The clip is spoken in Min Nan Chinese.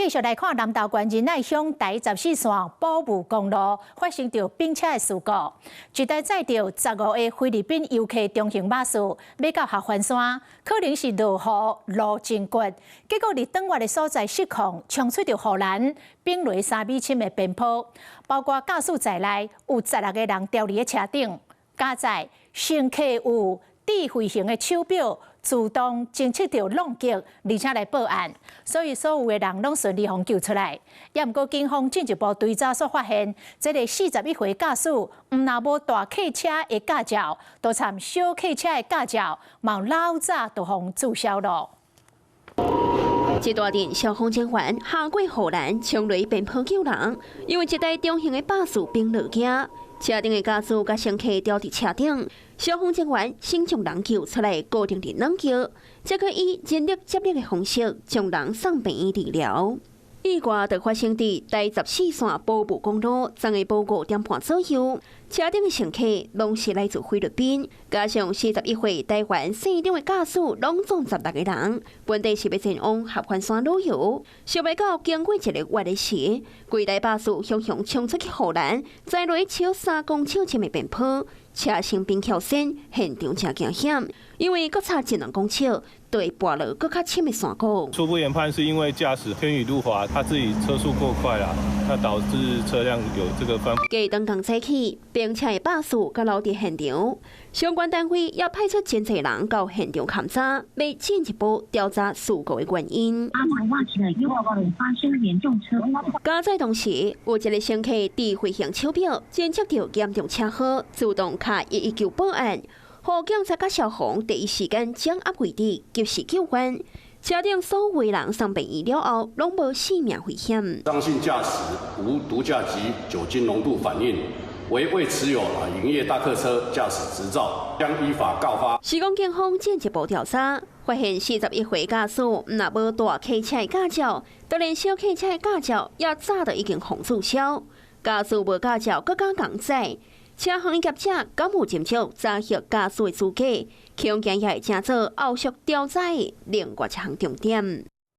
繼續來看南投縣仁愛鄉台十四線寶武公路發生著冰車的事故，一台載著15個菲律賓遊客中型巴士欲到合歡山，可能是落雨路真滑，結果佇轉彎的所在失控，衝出著護欄，崩落3米深的邊坡，包括駕駛在內有16個人牢佇咧車頂，加載乘客有智慧型的手錶，自動偵測著浪擊，而且來報案，所以所有的人攏順利予救出來。也毋過警方進一步追查所發現，這个41歲駕駛毋但無大客車的駕照，都參小客車的駕照，嘛老早就予註銷囉。這大陣消防人員下過護欄，衝落邊坡救人，因為一台中型的巴士崩落去，車頂的駕駛佮乘客牢佇車頂，消防人員先將人救出來，固定佇軟轎，再閣以人力接力的方式將人送病院治療。意外就發生佇台十四線寶武公路，昨下晡5點半左右，車頂的乘客攏是來自菲律賓，加上41歲台灣姓張的駕駛，攏總16個人。本底是欲前往合歡山旅遊，想袂到經過一個彎的時，規台巴士雄雄衝出去護欄，栽落超3公尺深的邊坡，車身冰翹身，現場誠驚險，因為閣差一兩公尺，就會跋落閣較深的山谷。初步研判是因為駕駛天雨路滑，他自己車速過快啦，那導致車輛有這個翻。隔當剛早起，冰車的巴士閣留佇現場，相關單位也派出真濟人到現場勘查，欲進一步調查事故的原因。發生嚴重車禍。加載同時，有一个乘客智慧型手錶偵測著嚴重車禍，自動敲119報案，予警察佮消防第一時間掌握位置，及時救援。車頂所有人送病院了後，攏無性命危險。張姓駕駛無毒駕及酒精濃度反應，為未持有營業大客車駕駛執照，將依法告發。是講警方進一步調查，發現41歲駕駛毋但無大客車的駕照，就連小客車的駕照也早就已經予註銷。駕駛無駕照，閣敢共載，車行業者敢有斟酌查核駕駛的資格，恐驚也會成做後續調查的另外一項重點。